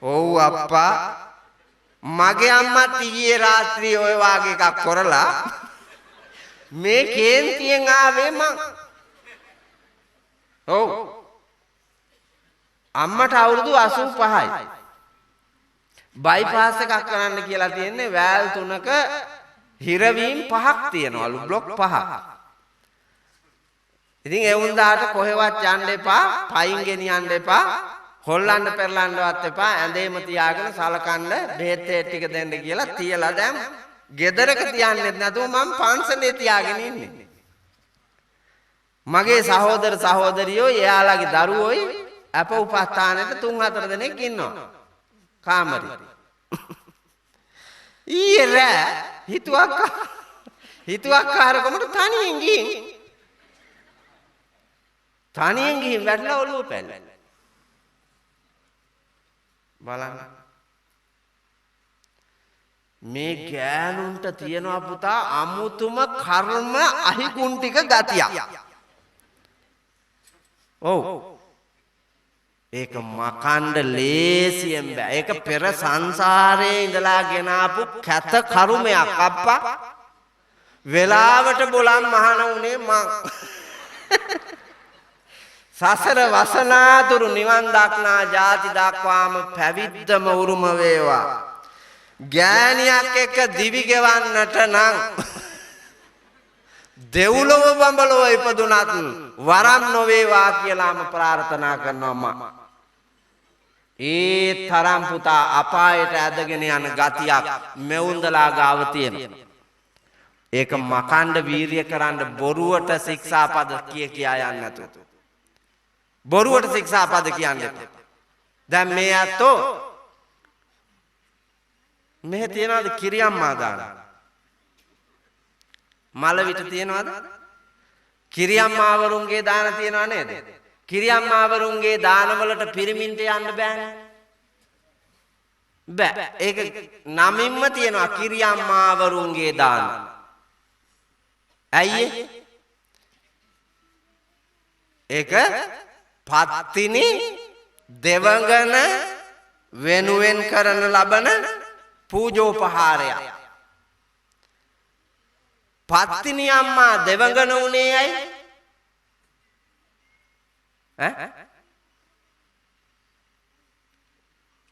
ඔව් අප්පා, මගේ අම්මත් ඊයේ රාත්‍රියේ ඔය වාගේ එකක් කරලා මේ කේන්තියෙන් ආවේ මං. ඔව්, අම්මට අවුරුදු 85යි. බයිපාස් එකක් කරන්න කියලා තියෙන්නේ වෑල් 3ක හිරවීම් 5ක් තියෙනවලු, බ්ලොක් 5ක්. ඉතින් ඒ උන්දාට කොහෙවත් යන්න එපා, පයින් ගෙනියන්න එපා, හොල්ලන්න පෙරලන්නවත් එපා, ඇඳේම තියාගෙන සලකන්න බෙහෙත් ටික දෙන්න කියලා තියලා දැන් ගෙදරක තියන්නෙත් නැතුව මං පන්සලේ තියාගෙන ඉන්නේ. මගේ සහෝදර සහෝදරියෝ එයාලගේ දරුවෝයි අප උපස්ථානෙට 3-4 දෙනෙක් ඉන්නවා කාමරේ. ඊයේ රෑ හිතුවක්කාරකමට තනියෙන් ගිහින් වැටලා ඔළුව පැල්ලුවා. බලන්න මේ ගෑනුන්ට තියෙනවා පුතා අමුතුම කර්ම අහිගුන්ටික ගතියක්. ඔව්, ඒක මකණ්ඩ ලේසියෙන් බෑ. ඒක පෙර සංසාරයේ ඉඳලා ගෙන ආපු කැත කර්මයක් අප්පා. වෙලාවට බොලන් මහාන උනේ මං. සසර වසනාතුරු නිවන් දක්නා ජාති දක්වාම පැවිද්දම උරුම වේවා. ගෑණියක් එක්ක දිවි ගෙවන්නට නම් දෙව්ලොව බඹලොව ඉපදුනත් වරම් නොවේවා කියලාම ප්‍රාර්ථනා කරනවා මා. ඒ තරම් පුතා අපායට ඇදගෙන යන ගතියක් මෙවුන්දලා ගාව තියෙනවා. ඒක මකණ්ඩ වීරිය කරන්න බොරුවට ශික්ෂාපද කිය කියා යන්නේ නැතුව. බොරුවට ශික්ෂාපද කියන්න එපා. දැන් මේ ඇත්තෝ මෙහෙ තියනවාද කිරියම්මා දාන? මල විට තියනවාද? කිරියම්මාවරුන්ගේ දාන තියනව නේද? කිරියම්මාවරුන්ගේ දානවලට පිරිමින්ට යන්න බෑනේ. බෑ. ඒක නමින්ම තියනවා කිරියම්මාවරුන්ගේ දාන. ඇයි ඒක? පත්තිනි දෙවඟන වෙනුවෙන් කරන ලබන පූජෝපහාරයක්. පත්තිනි අම්මා දෙවඟන උනේ ඇයි? ඈ?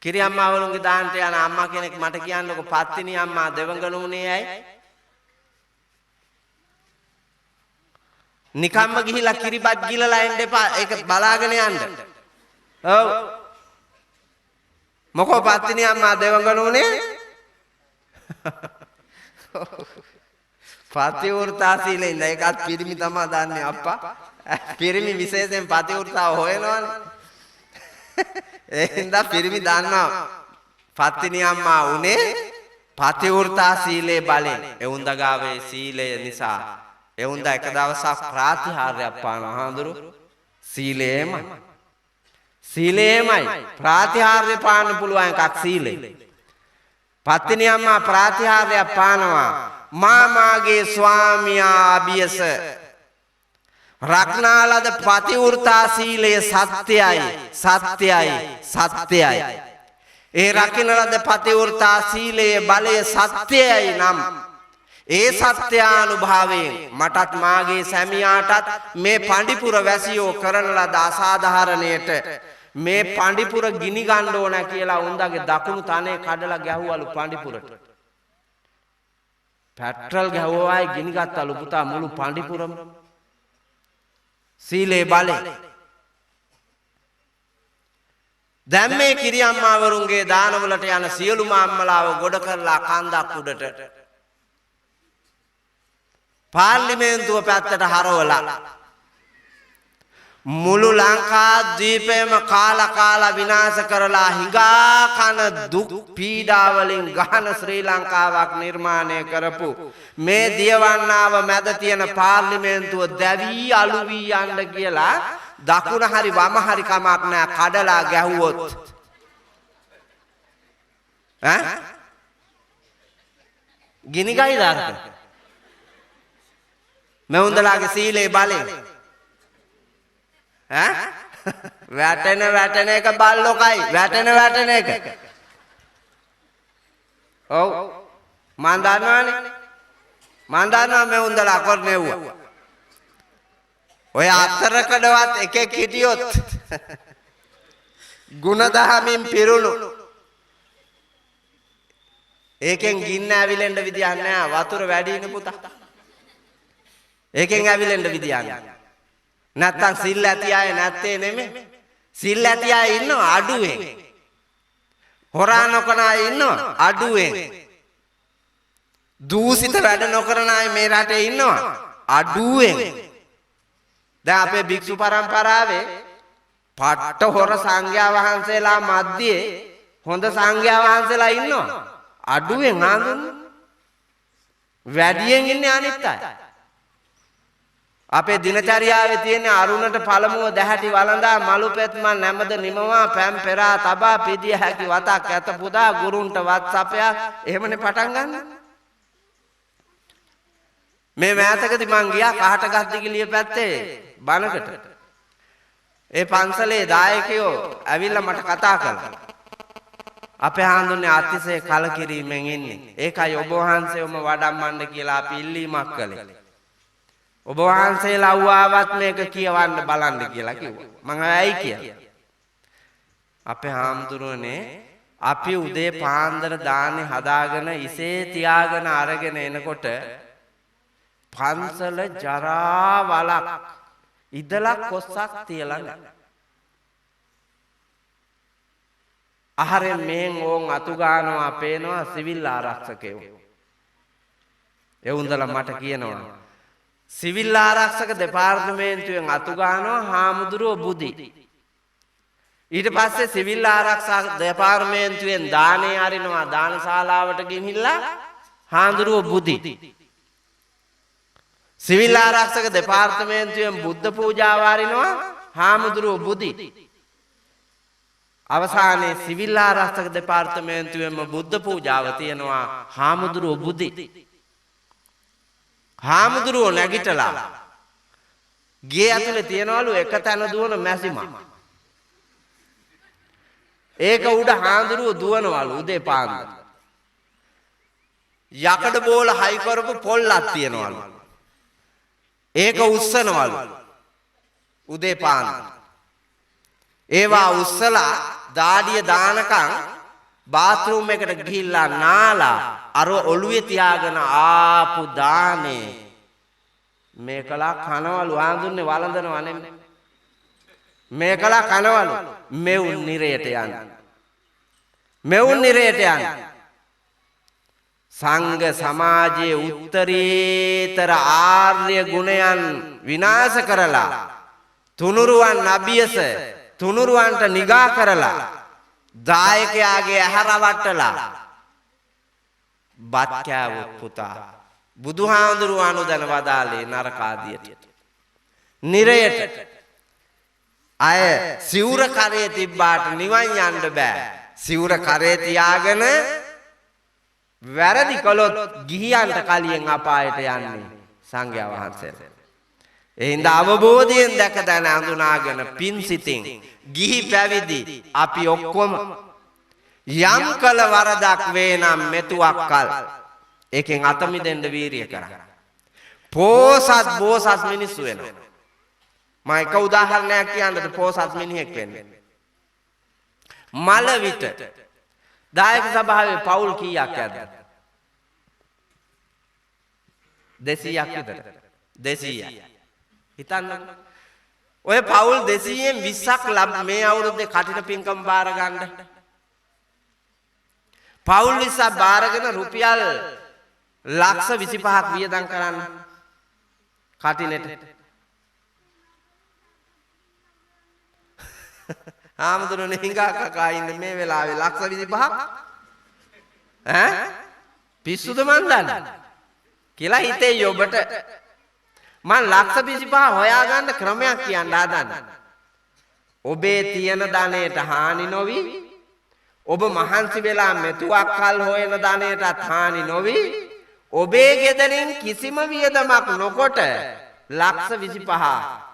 කිරියම්මා වරුන්ගේ දාන්නට යන අම්මා කෙනෙක් මට කියන්නකෝ පත්තිනි අම්මා දෙවඟන උනේ ඇයි? නිකම්ම ගිහිලා කිරිබත් ගිලලා එන්න එපා. ඒක බලාගෙන යන්න. ඔව්. මොකෝ පත්තිනි අම්මා දෙවඟන උනේ? පතිවෘතා සීලෙන් ඉඳ ඒකත් පිරිමි තමා දන්නේ අප්පා. පිරිමි විශේෂයෙන් පතිවෘතාව හොයනවනේ. ඒ හින්දා පිරිමි දන්නවා පත්තිනි අම්මා උනේ පතිවෘතා සීලේ බලෙන්. එවුන්ද ගාවේ සීලය නිසා එවුන්ද එක දවසක් ප්‍රාතිහාර්යයක් පානවා. හාමුදුරු සීලේමයි. සීලේමයි ප්‍රාතිහාර්ය පාන්න පුළුවන් එකක් සීලේ. පත්තිනි අම්මා ප්‍රාතිහාර්යයක් පානවා. මාමාගේ ස්වාමියා අභියස රක්නාලද පතිවෘතා සීලය සත්‍යයි සත්‍යයි සත්‍යයි. ඒ රකින්න ලද පතිවෘතා සීලයේ බලය සත්‍යයි නම් ඒ සත්‍යානුභාවයෙන් මටත් මාගේ සැමියාටත් මේ පඬිපුර වැසියෝ කරන ලද අසාධාරණයට මේ පඬිපුර ගිනි ගන්න ඕන කියලා උන්දාගේ දකුණු තනේ කඩලා ගැහුවලු පඬිපුරට. පෙට්‍රල් ගැහුවායි ගිනි ගත්තලු පුතා මුළු පඬිපුරම. සීලේ බලය. දැන් මේ කිරියම්මාවරුන්ගේ දානවලට යන සියලුම අම්මලාව ගොඩ කරලා කන්දක් උඩට පාර්ලිමේන්තුව පැත්තට හරවලා මුළු ලංකාද්වීපයම කාලා කාලා විනාශ කරලා හිඟා කන දුක් පීඩා වලින් ගහන ශ්‍රී ලංකාවක් නිර්මාණය කරපු මේ දියවන්නාව මැද තියෙන පාර්ලිමේන්තුව දැවි අලු වී යන්න කියලා දකුණ හරි වම හරි කමක් නෑ කඩලා ගැහුවොත් ඈ ගිනි ගයිද අරක? මෙවුන්දලාගේ සීලේ බලෙන් ඈ වැටෙන වැටෙන එක බල්ලොකයි. වැටෙන වැටෙන එක. ඔව් මං දන්නවනේ. මං දන්නවා මේ උන්දලා කරනෙව්වා. ඔය අතරකඩවත් එකෙක් හිටියොත් ගුණදහමින් පිරුණු ඒකෙන් ගින්න ඇවිලෙන්න විදියක් නෑ. වතුර වැඩිනේ පුතා. ඒකෙන් ඇවිලෙන්න විදියක් නෑ. නැත්තම් සිල් ඇති අය නැත්තේ නෙමෙයි. සිල් ඇති අය ඉන්නවා අඩුවෙන්. හොරා නොකන අය ඉන්නවා අඩුවෙන්. දූෂිත වැඩ නොකරන අය මේ රටේ ඉන්නවා අඩුවෙන්. දැන් අපේ භික්ෂු පරම්පරාවේ පට්ට හොර සංඝයා වහන්සේලා මැද්දේ හොඳ සංඝයා වහන්සේලා ඉන්නවා අඩුවෙන් ආඳුන්නේ. වැඩියෙන් ඉන්නේ අනිත් අය. අපේ දිනචරියාවේ තියෙන අරුණට පළමුව දැහැටි වළඳා මලු පෙත්මන් නැමද නිමවා පැම් පෙරා තබා පිදිය හැකි වතක් ඇත පුදා ගුරුන්ට වත් සපයා එහෙමනේ පටන් ගන්න. මේ මෑතකදී මං ගියා කහටගස්දිගිලිය පැත්තේ බණකට. ඒ පන්සලේ දායකයෝ ඇවිල්ලා මට කතා කළා. අපේ හාමුදුරනේ අතිශය කලකිරීමෙන් ඉන්නේ. ඒකයි ඔබ වහන්සේවම වඩම්මන්න කියලා අපි ඉල්ලීමක් කළේ. ඔබ වහන්සේ ලව්වාවත් මේක කියවන්න බලන්න කියලා කිව්වා. මං ඇයි කියලා. අපේ හාමුදුරනේ අපි උදේ පාන්දර දානේ හදාගෙන ඉසේ තියාගෙන අරගෙන එනකොට පන්සල ජරා වලක් ඉදලක් කොස්සක් තියලා නැහැ. අහරෙන් මෙහෙන් ඕන් අතු ගන්නවා පේනවා සිවිල් ආරක්ෂකයෝ. ඒ උන්දලා මට කියනවා සිවිල් ආරක්ෂක දෙපාර්තමේන්තුවෙන් අතු ගන්නවා හාමුදුරුවෝ බුදි. ඊට පස්සේ සිවිල් ආරක්ෂක දෙපාර්තමේන්තුවෙන් දානේ අරිනවා දානශාලාවට ගෙනිහිල්ලා හාමුදුරුවෝ බුදි. සිවිල් ආරක්ෂක දෙපාර්තමේන්තුවෙන් බුද්ධ පූජාව අරිනවා හාමුදුරුවෝ බුදි. අවසානයේ සිවිල් ආරක්ෂක දෙපාර්තමේන්තුවෙන්ම බුද්ධ පූජාව තියෙනවා හාමුදුරුවෝ බුදි. හාමුදුරුවෝ නැගිටලා ගේ ඇතුලේ තියනවලු එක තැන දුවන මැසිමක්. ඒක උඩ හාමුදුරුවෝ දුවනවලු උදේ පාන්දර. යකඩ බෝල හයි කරපු පොල්ලක් තියනවලු. ඒක උස්සනවලු උදේ පාන්දර. ඒවා උස්සලා දාඩිය දානකම් බාත්රූම් එකට ගිහිල්ලා නාලා අර ඔළුවේ තියාගෙන ආපු දානේ මේකලා කනවලු. ආඳුන්නේ වළඳනවා නෙමෙයි. මේකලා කනවලු මෙවුන් නිරයට යන්න. මෙවුන් නිරයට යන්න. සංඝ සමාජයේ උත්තරීතර ආර්ය ගුණයන් විනාශ කරලා තුනුරුවන් අභියස තුනුරුවන්ට නිගා කරලා දායකයාගේ ඇහැ රවට්ටලා බත් කෑවොත් පුතා බුදුහාමුදුරුවෝ අනුදැන වදාළේ නරකාදියට නිරයට. අය සිවුර කරේ තිබ්බාට නිවන් යන්න බෑ. සිවුර කරේ තියාගෙන වැරදි කළොත් ගිහියන්ට කලියෙන් අපායට යන්නේ සංඝයා වහන්සේලා. ඒ හින්දා අවබෝධයෙන් දැක දැන අඳුනාගෙන පින් සිතින් ගිහි පැවිදි අපි ඔක්කොම යම් කළ වරදක් වේ නම් මෙතුවක් කල් ඒකෙන් අත මිදෙන්න වීරිය කරා. පෝසත් බෝසත් මිනිස්සු වෙනවා. මම එක උදාහරණයක් කියන්නද පෝසත් මිනිහෙක් වෙන්නේ. මල විට දායක සභාවේ පවුල් කීයක් ඇද්ද? 200ක් විතර. 200ක්. හිතන්නකෝ. ඔය පවුල් 200න් 20ක් මේ අවුරුද්දේ කටින පින්කම් බාර ගන්න. පවුල් 20ක් බාරගෙන රුපියල් ලක්ෂ 25ක් වියදම් කරන්න කටිනෙට. ආමතුරුනේ හිඟා කකා ඉන්නේ මේ වෙලාවේ ලක්ෂ 25ක් ඈ පිස්සුද මන් දන්නේ කියලා හිතෙයි ඔබට. මං ලක්ෂ 25 හොයාගන්න ක්‍රමයක් කියන්න හදන්නේ. ඔබේ තියෙන ධනයට හානි නොවි, ඔබ මහන්සි වෙලා මෙතුවක් කල් හොයන ධනයටත් හානි නොවි, ඔබේ ගෙදරින් කිසිම වියදමක් නොකොට ලක්ෂ 25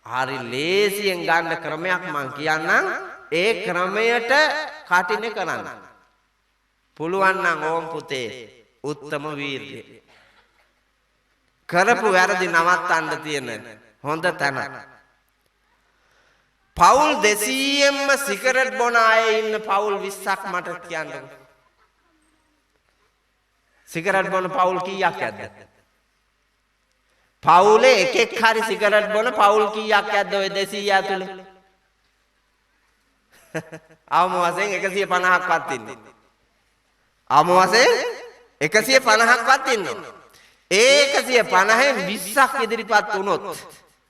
හරි ලේසියෙන් ගන්න ක්‍රමයක් මං කියන්නම්. ඒ ක්‍රමයට කටින කරන්න පුළුවන් නම් ඕම් පුතේ උත්තම වීර්යය. කරපු වැරදි නවත්තන්න තියෙන හොඳ තැන. පවුල් 200න්ම සිගරට් බොන අය ඉන්න පවුල් 20ක් මට කියන්නකෝ. සිගරට් බොන පවුල් කීයක් ඇද්ද? පවුලේ එකෙක් හරි සිගරට් බොන පවුල් කීයක් ඇද්ද ඔය 200 ඇතුලේ? අවම වශයෙන් 150ක්වත් ඉන්නේ. අවම වශයෙන් 150ක්වත් ඉන්නවා. ඒ 150න් 20ක් ඉදිරිපත් වුණොත්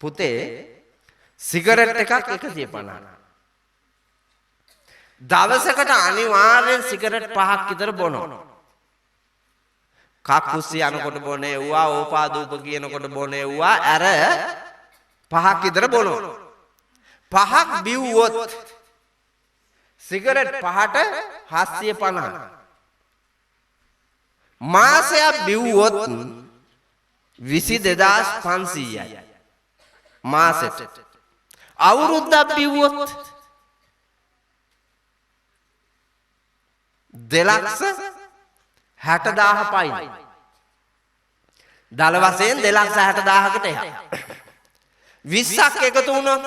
පුතේ සිගරට් එකක් 150. දවසකට අනිවාර්යෙන් සිගරට් 5ක් විතර බොනවා. කක්කුස්සි යනකොට බොන එව්වා, ඕපාදූප කියනකොට බොන එව්වා, අර 5ක් විතර බොනවා. 5ක් බිව්වොත් සිගරට් 5ට 750. මාසයක් බිව්වොත් 22500යි මාසෙට. අවුරුද්දක් බිව්වොත් 2,60,000 පයින්. දල වශයෙන් 2,60,000කට එහා. 20ක් එකතු වුණොත්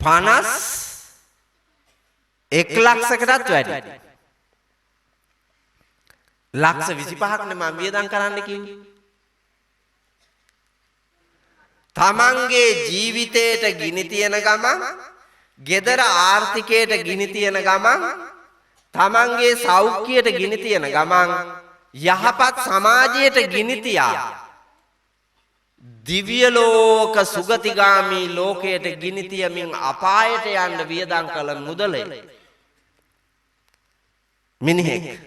51 ලක්ෂකටත් වැඩි. ලක්ෂ 25ක් නේ මම වියදම් කරන්න කිව්වේ. තමන්ගේ ජීවිතේට ගිනි තියන ගමන්, ගෙදර ආර්ථිකයට ගිනි තියන ගමන්, තමන්ගේ සෞඛ්‍යයට ගිනි තියන ගමන්, යහපත් සමාජයට ගිනි තියා දිව්‍ය ලෝක සුගතිගාමී ලෝකයට ගිනි තියමින් අපායට යන්න වියදම් කළ මුදලේ මිනිහෙක්.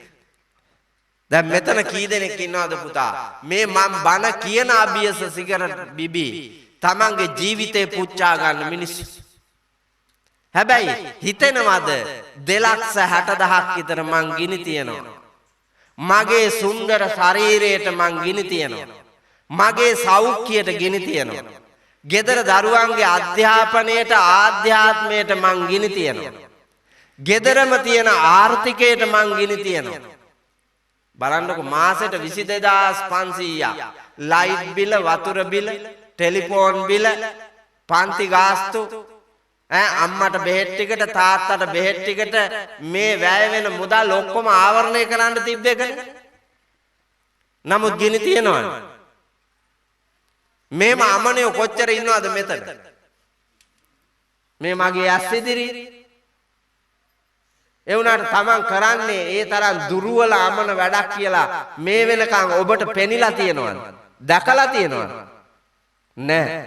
දැන් මෙතන කී දෙනෙක් ඉන්නවද පුතා? මේ මං බන කියන අභියස සිගරට් බිබී තමන්ගේ ජීවිතේ පුච්චා ගන්න මිනිස්සු. හැබැයි හිතෙනවද 2,60,000ක් විතර මං ගිනි තියනවා. මගේ සුන්දර ශරීරයට මං ගිනි තියනවා. මගේ සෞඛ්‍යයට ගිනි තියනවා. ගෙදර දරුවන්ගේ අධ්‍යාපනයට ආධ්‍යාත්මයට මං ගිනි තියනවා. ගෙදරම තියෙන ආර්ථිකයට මං ගිනි තියනවා. බලන්නකො මාසෙට 22500ක් ලයිට් බිල, වතුර බිල, ටෙලිෆෝන් බිල, පන්ති ගාස්තු, ඈ අම්මට බෙහෙත් ටිකට, තාත්තට බෙහෙත් ටිකට මේ වැය වෙන මුදල් ඔක්කොම ආවරණය කරන්න තිබ්බ එකනේ. නමුත් ගිනි තියනවනේ. මේම අමනයෝ කොච්චර ඉන්නවද මෙතන? මේ මගේ ඇස් ඉදිරි. ඒ වුණාට තමන් කරන්නේ ඒ තරම් දුර්වල අමන වැඩක් කියලා මේ වෙනකන් ඔබට පෙනිලා තියෙනවද? දැකලා තියෙනවද? නෑ.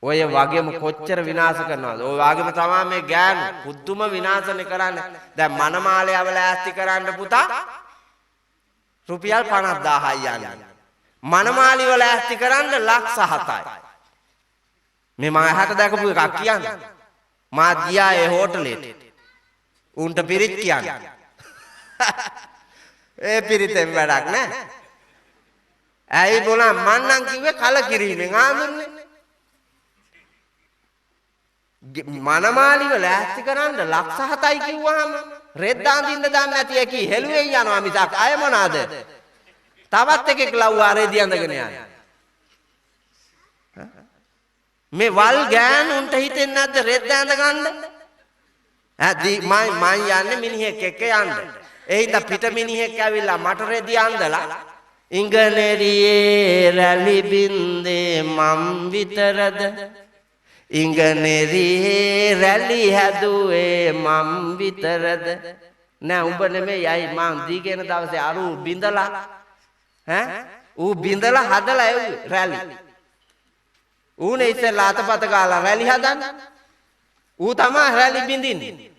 ඔය වගේම කොච්චර විනාශ කරනවද? ඔය වගේම තමයි මේ ගෑනු පුදුම විනාශනේ කරන්නේ. දැන් මනමාලයව ලෑස්ති කරන්න පුතා රුපියල් 50000යි යන්නේ. මනමාලිව ලෑස්ති කරන්න ලක්ෂ 7යි. මේ මම ඇහැට දැකපු එකක් කියන්නේ. මා ගියා ඒ හෝටලෙට. උන්ට පිරිත් කියන්නේ. ඒ පිරිතෙන් වැඩක් නෑ. ඇයි බොලා මං නම් කිව්වේ කලකිරීමෙන් ආඳුන්නේ. මනමාලිව ලෑස්ති කරන්න ලක්ෂ 7යි කිව්වහම රෙද්ද අඳින්න දන්නේ නැති එකී හෙළුවෙන් යනවා මිසක් අය මොනාද? තවත් එකෙක් ලව්වා රෙදි අඳගෙන යන්නේ. මේ වල් ගෑනුන්ට හිතෙන්නේ නැද්ද රෙද්ද ඇඳ ගන්න? ඈ මං යන්නේ මිනිහෙක් එක්ක යන්න. ඒ හින්දා පිට මිනිහෙක් ඇවිල්ලා මට රෙදි අඳලා ඉංගනෙරියේ රැලි බින්දේ මම් විතරද? ඉංගනෙරියේ රැලි හැදුවේ මම් විතරද? නෑ උඹ නෙමෙයි අයි මං දීගෙන දවසේ අර ඌ බින්දලා ඈ ඌ බින්දලා හදලා එව්වේ රැලි. ඌනේ ඉස්සෙල්ලා අතපත ගාලා රැලි හදන්නේ. ඌ තමා රැලි බින්දින්නේ.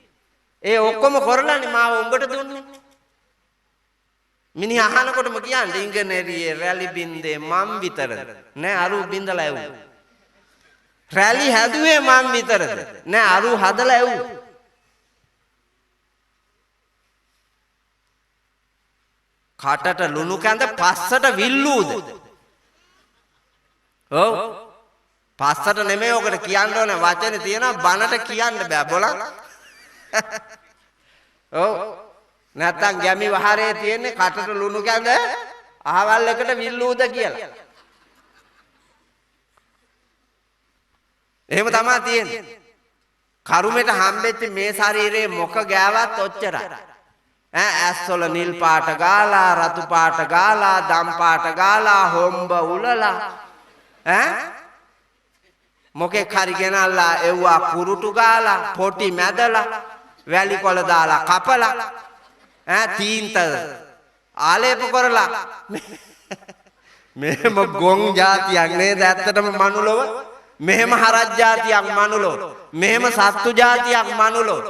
ඒ ඔක්කොම කරලානේ මාව උඹට දුන්නේ. මිනිහා අහනකොටම කියන්නේ ඉංගනෙරියේ රැලි බින්දේ මම් විතරද? නෑ අර ඌ බින්දලා එව්වේ. රැලි හැදුවේ මම් විතරද? නෑ අර ඌ හදලා එව්වේ. කටට ලුණු කැඳ පස්සට විල්ලූද? ඔව්, පස්සට නෙමෙයි ඔකට කියන්න ඕනේ වචනේ තියෙනවා, බනට කියන්න බෑ බොලන්. ඔව්, නැත්තම් ගැමි වහරේ තියෙන්නේ කටට ලුණු කැඳ අහවල් එකට විල්ලූද කියලා. එහෙම තමා තියෙන්නේ. කරුමෙට හම්බෙච්ච මේ ශරීරේ මොක ගෑවත් ඔච්චරයි. ඈ ඇස්වල නිල් පාට ගාලා, රතු පාට ගාලා, දම් පාට ගාලා, හොම්බ උලලා, ඈ මොකෙක් හරි ගෙනල්ලා එව්වා කුරුටු ගාලා, පොටි මැදලා, වැලි කොළ දාලා කපලා, ඈ තීන්ත ආලේප කරලා. මෙහෙම ගොන් ජාතියක් නේද ඇත්තටම මනුලොව? මෙහෙම හරක් ජාතියක් මනුලොව, මෙහෙම සත්තු ජාතියක් මනුලොව.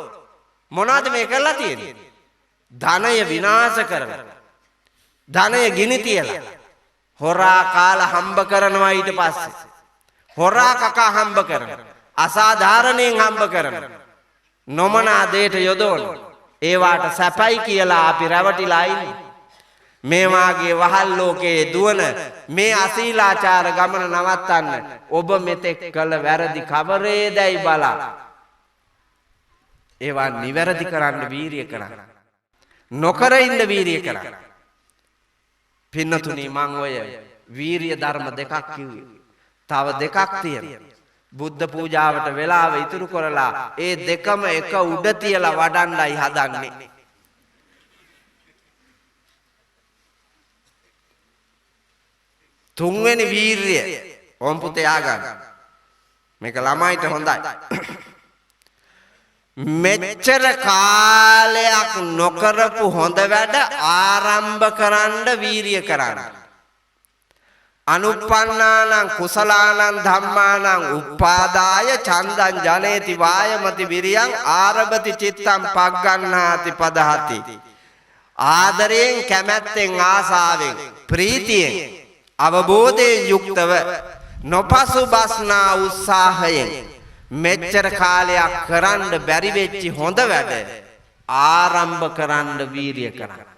මොනවද මේ කරලා තියෙන්නේ? ධනය විනාශ කරලා, ධනය ගිනි තියලා, හොරා කාලා හම්බ කරනවා. ඊට පස්සේ හොරා කකා හම්බ කරනවා, අසාධාරණයෙන් හම්බ කරනවා, නොමනා දෙයට යොදවන ඒවාට සැපයි කියලා අපි රැවටිලා ඉන්නේ. මේ වාගේ වහල් ලෝකයේ දුවන මේ අශීලාචාර ගමන නවත්තන්න ඔබ මෙතෙක් කළ වැරදි කවරේදැයි බලා ඒවා නිවැරදි කරන්න වීරිය කරන්න. නොකර ඉන්න වීරිය කරන්න. පින්නතුනි, මං ඔය වීරිය ධර්ම දෙකක් කිව්වේ. තව දෙකක් තියෙනවා. බුද්ධ පූජාවට වෙලාව ඉතුරු කරලා ඒ දෙකම එක උඩ තියලා වඩන්නයි හදන්නේ. තුන්වෙනි වීරිය ඕම් පුතේ ආගන්න. මේක ළමයිට හොඳයි. මෙච්චර කාලයක් නොකරපු හොඳ වැඩ ආරම්භ කරන්න වීරිය කරන්න. අනුප්පන්නානං කුසලානං ධම්මානං උප්පාදාය චන්දං ජනේති වායමති විරියං ආරභති චිත්තං පග්ගණ්ණාති පදහති. ආදරයෙන්, කැමැත්තෙන්, ආසාවෙන්, ප්‍රීතියෙන්, අවබෝධයෙන් යුක්තව නොපසුබස්නා උත්සාහයෙන් මෙච්චර කාලයක් කරන්න බැරි වෙච්චි හොඳ වැඩ ආරම්භ කරන්න වීරිය කරන්න.